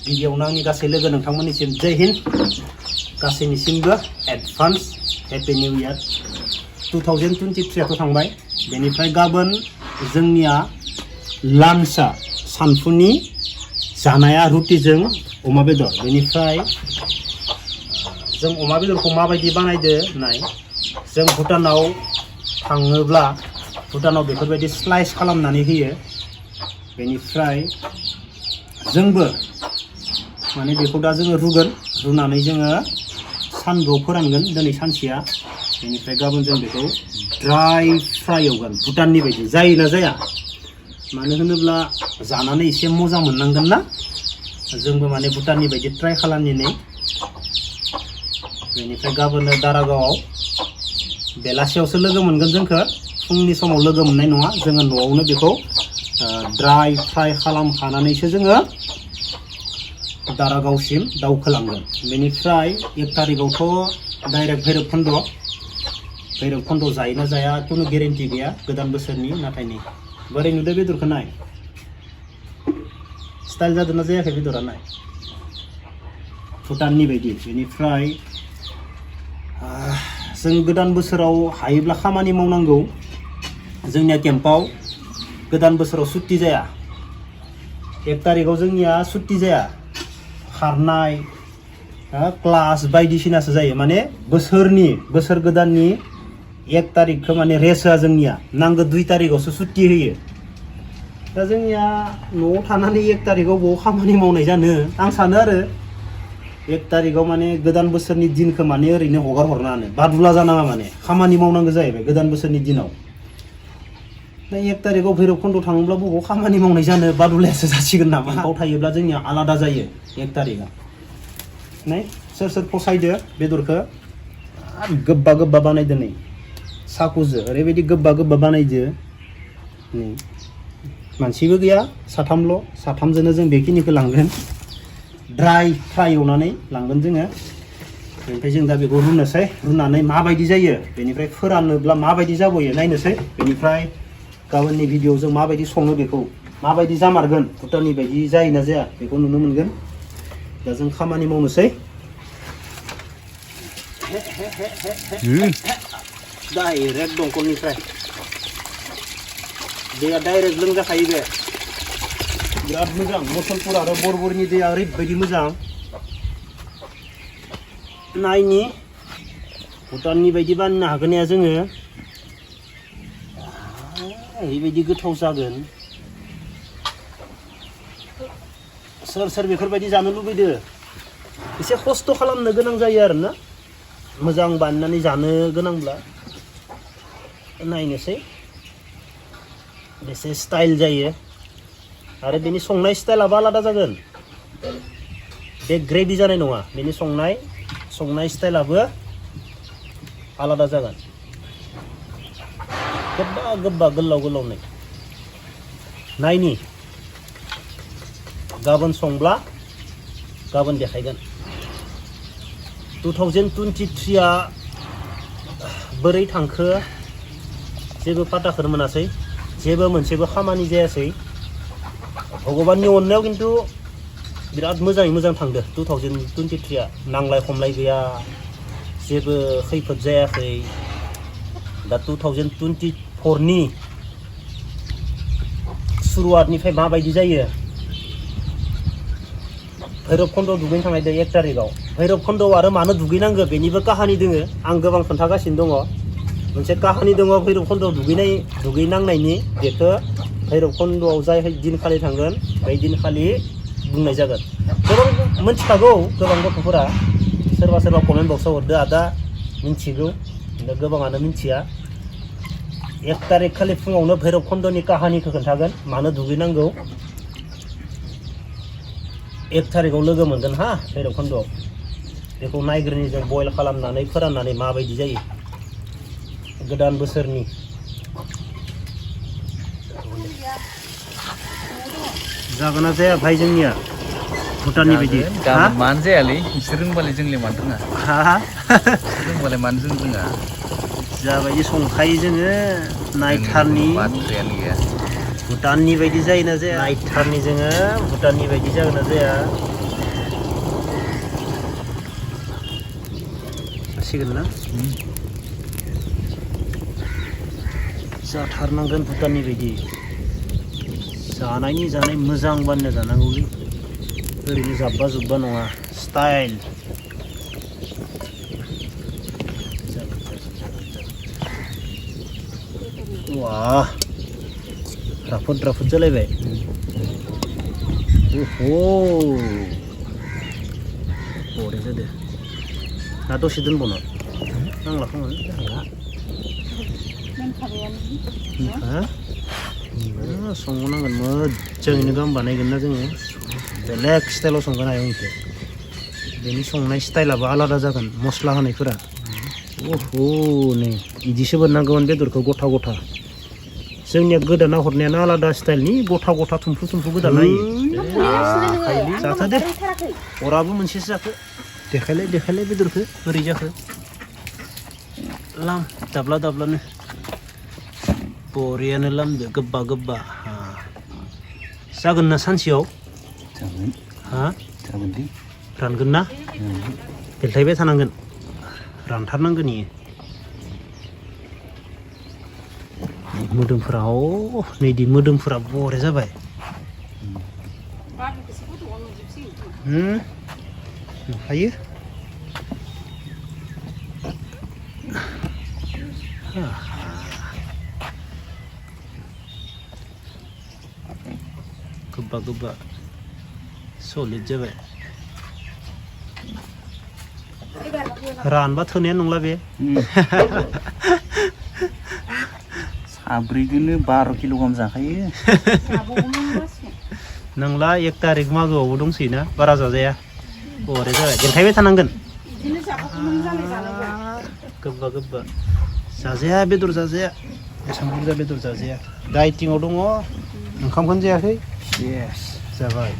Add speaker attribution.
Speaker 1: गिबियावनो आंनि गासै लोगो नोंथांमोननिसिम जय हिन्द गासैनिसिमबो एडभान्स हेपि निउ इयार 2023 आथ' थांबाय बेनिफ्राय गाबोन जोंनिया लान्चआ सानफुनि जानाया रुटिजों अमा बेदर बेनिफ्राय जों अमा बेदरखौ माबायदि बानायदो नाय जों भुटानाव थाङोब्ला भुटानाव बेफोरबायदि स्लाइस खालामनानै होयो बेनिफ्राय जोंबो माने बेखौ दा जोङो रुगोन रुनानै जोङो सानदुआव फोरानगोन दिनै सानसेया बेनिफ्राय गाबोन जों बेखौ ड्राई फ्राय एवगोन भुटाननि बायदि जायोना जाया मानो होनोब्ला जानानै एसे मोजां मोननांगोन ना जोंबो माने भुटाननि बायदि ट्राइ खालामनानै बेनिफ्राय गाबोन दारागावआव बेलासियावसो लोगो मोनगोन जोंखौ फुंनि समाव लोगो मोननाय नङा जोङो न'आवनो बेखौ ड्राई फ्राय खालामखानानैसो जोङो दारागावसिम दावखोलांगोन बेनिफ्राय 1 तारिखआवथ' डाइरेक्ट भैरबखुन्द जायोना जाया खुनु गेरेन्टि गैया गोदान बोसोरनि नाथाय नै बोरै नुदो बेदरखौ नाय स्टाइल जादोंना जायाखै बेदरा नाय भुटाननि बायदि बेनिफ्राय जों गोदान बोसोराव हायोब्ला खामानि मावनांगौ जोंनिया केम्पआव गोदान बोसोराव सुट्टि जाया 1 तारिखआव जोंनिया सुट्टि जाया खारनाय क्लास बायदिसिनासो जायो माने बोसोर गोदाननि 1 तारिखखौ माने रेस्ट होआ जोंनिया नांगौ 2 तारिखआवसो सुट्टि होयो दा जोंनिया न'आव थानानै 1 तारिखआव बबाव खामानि मावनाय जानो आं सानो आरो 1 तारिखआव माने गोदान बोसोरनि दिनखौ माने ओरैनो हगार हरनानै बादुला जानाङा माने खामानि मावनांगौ जाहैबाय गोदान बोसोरनि दिनाव दा 1 तारिखआव भैरबखुन्द थाङोब्ला बबाव खामानि मावनाय जानो बादुलायासो जासिगोन नामा बाव थायोब्ला जोंनिया आलादा जायो 1 तारिखआ नाय सोर फसायदो बेदरखौ गोबा बानायदो नै साकुजो ओरैबायदि गोबा बानायदो नै मानसिबो गैया साथामजोंनो जों बेखिनिखौ लांगोन ड्राई फ्राय एवनानै लांगोन जोङो बेनिफ्राय जों दा बेखौ रुनोसै रुनानै माबायदि जायो बेनिफ्राय फोरानोब्ला माबायदि जाबोयो नायनोसै बेनिफ्राय गाबोननि भिडिअआव जों माबायदि सङो बेखौ माबायदि जामारगोन भुटाननि बायदि जायोना जाया बेखौ नुनो मोनगोन दा जों खामानि मावनोसै डाइरेक्ट दंखलनिफ्राय दैया डाइरेक्ट लोंजाखायो बे बिराद मोजां मुसलपुर आरो बरबरनि दैया ओरैबायदि मोजां नायनि भुटाननि बायदि बानायनो हागोन ना जोङो ओरैबायदि गोथाव जागोन सोर बेफोरबायदि जानो लुबैदो एसे खस्थ' खालामनो गोनां जायो आरोना मोजां बानायनानै जानो गोनांब्ला नायनोसै बेसे स्टाइल जायो आरो बेनि संनाय स्टाइलाबो आलादा जागोन बे ग्रेभि जानाय नङा बेनि संनाय स्टाइलाबो आलादा जागोन गोबा गोलाव नायनि गाबोन संब्ला गाबोन देखायगोन 2023 बोरै थांखो जेबो पाताखौनो मोनासै जेबो मोनसेबो खामानि जायासै भगबाननि अननायाव खिन्थु बिराद मोजां थांदो 2023 नांलाय खमलाय गैया जेबो खैफोद जायाखै दा 2024 नि सुरुवातनिफ्राय माबायदि जायो भैरबखुन्द दुगैनो थांनायदो 1 तारिखआव भैरबखुन्दआव आरो मानो दुगैनांगो बेनिबो काहानि दोङो आं गोबां खोन्थागासिनो दङ मोनसे काहानि दङ भैरबखुन्दआव दुगैनांनायनि बेखौ भैरबखुन्दआव जाय दिनखालि थांगोन बै दिनखालि बुंनाय जागोन गोबां मिथिखागौ गोबां गथ'फोरा सोरबा कमेन्ट बक्सआव हरदो आदा मिथिगौ गोबाङानो मिथिया 1 तारिख खालि फुङावनो भैरबखुन्दनि काहानिखौ खोन्थागोन मानो दुगैनांगौ 1 तारिखआव लोगो मोनगोन हा भैरबखुन्दआव बेखौ नायग्रोनि जों बयल खालामनानै फोराननानै माबायदि जायो गोदान बोसोरनि जागोना जाया भाई जोंनिया भुटाननि बायदि
Speaker 2: मानो जायालै नोंसोर रोंबालाय जोंलाय मानो रोङा रोंबालाय मानो जों रोङा
Speaker 1: जाबायदि संखायो जोङो नायथारनि
Speaker 2: बाथ्रायानो गैया
Speaker 1: भुटाननि बायदि जायोना जाया नायथारनि जोङो भुटाननि बायदि जागोन ना जाया जाथारसिगोन ना जाथारनांगोन भुटाननि बायदि जानायनि जानाय मोजां बानायना जानांगौलै ओरैनो जाब्बा जुब्बा नङा स्टाइल वाह राफोद राफोद जालायबाय ओहो बरिया जादो ना दसे दोनबावनो नांला खोमा संनांगोन मोजाङैनो गाहाम बानायगोन ना जोङो बेलेग स्टाइलाव संगोन हायो इखो बेनि संनाय स्टाइलाबो आलादा जागोन मस्ला होनायफोरा ओहो नै इदिसो बोननांगौमोन बेदरखौ गथा गथा जोंनिया गोदाना हरनायानो आलादा स्टाइलनि गथा गथा थुमफ्रु थुमफ्रु गोदाना होयो जाथो दे अराबो मोनसेसो जाखो देखायलाय बेदरखौ बोरै जाखो लाम दाब्ला दाब्लानो बरियानो लामदो गोबा गोबा जागोन ना सानसेयाव
Speaker 2: जागोन
Speaker 1: हा
Speaker 2: जागोन दे
Speaker 1: रानगोन ना बेलथायबाय थानांगोन रानथारनांगोन इयो मोदोमफोरा नैदि मोदोमफोरा बरिया जाबाय नुखायो गोबा गोबा सलिड जाबाय रानबा थोनाया नंला बे
Speaker 2: साब्रैदोनो 12 किल' गाहाम जाखायो
Speaker 1: नंला 1 तारिख मागोआवबो दंसै ना बारा जाजाया बरिया जाबाय देखायबाय थानांगोन गोबा गोबा जाजाया बेदर जाजाया एसां बुरजा बेदर जाजाया डाइटिंआव दङ ओंखामखौनो जायाखै येस जाबाय